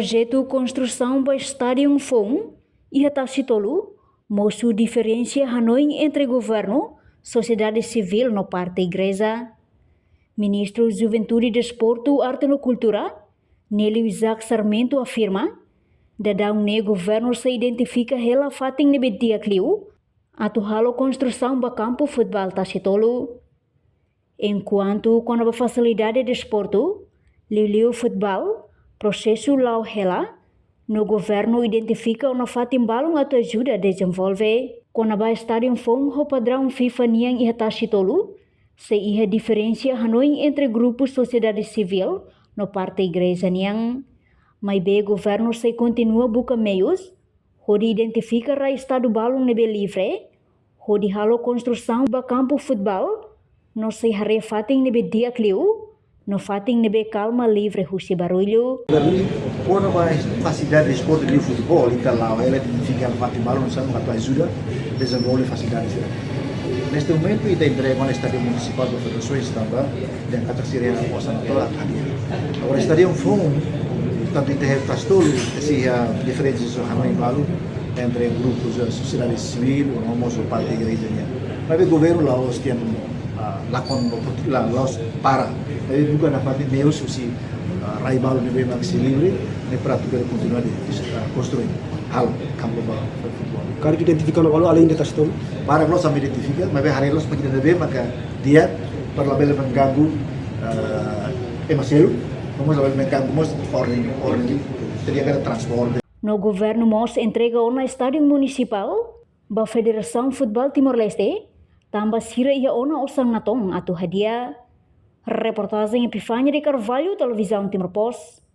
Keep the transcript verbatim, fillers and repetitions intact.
Projetu konstrusaun ba estádiu foun iha Tasitolu mosu diferensa hanoin entre governu, sosiedade sivíl no parte igreja. Ministru Juventude, Desportu, Arte no Kultura, Nélio Isaac Sarmento afirma, daudaun ne'e governu sei identifika hela fatin ne'ebé di'ak liu atu halo konstrusaun ba kampu futeból Tasitolu. Enkuantu kona-ba fasilidade desportu, liuliu futeból, prosesu la'o hela, no governu identifika ona fatin balun atu ajuda dezenvolve. Kona-ba estádiu foun ho padraun FIFA nian iha Tasitolu, sei iha diferensa hanoin entre grupu sosiedade sivíl no parte igreja nian. Maibé governu sei kontinua buka meius hodi identifika rai estadu balun ne'ebé livre, hodi halo konstrusaun ba kampu futeból, no sei haree fatin ne'ebé di'ak liu, no fatin ne'ebé kalma, livre husi barullu. Kona-ba fasilidade desportu liuliu futeból, ita la'o hela identifika fatin balun, saida mak atu ajuda dezenvolve fasilidade sira. Neste momento, ita entrega ona estádiu munisipál ba federasaun tanba dehan katak sira-nia osan to'o hadi'a. Agora, estádiu foun, tantu ita iha Tasitolu, ita sei iha diferensa hanoin balun entre grupus, eh, sosiedade sivíl, no mós parte igreja nian. Maibé governu la'ós tiha, ah, lakon oportu-, la, la'ós para. Maibé buka nafatin meius husi, ah, rai balun ne'ebé mak sei livre, ne'e para atu bele kontinua de, ah, konstrui halo kampu ba futeból. Karik identifika ona balun além de Tasitolu? Para loos ami identifika, maibé haree loos mak ida-ne'ebé maka di'ak, para labele mengganggu, eh, ema seluk, no mós labele mengganggu mós orden, orden, teria kada transporte. No governu mós entrega ona estádiu munisipál ba Federasaun Futeból Timor-Leste, tanba sira iha ona osan natoon atu hadi'a. Reportajen Epifania de Carvalho, Televizaun Timor Post.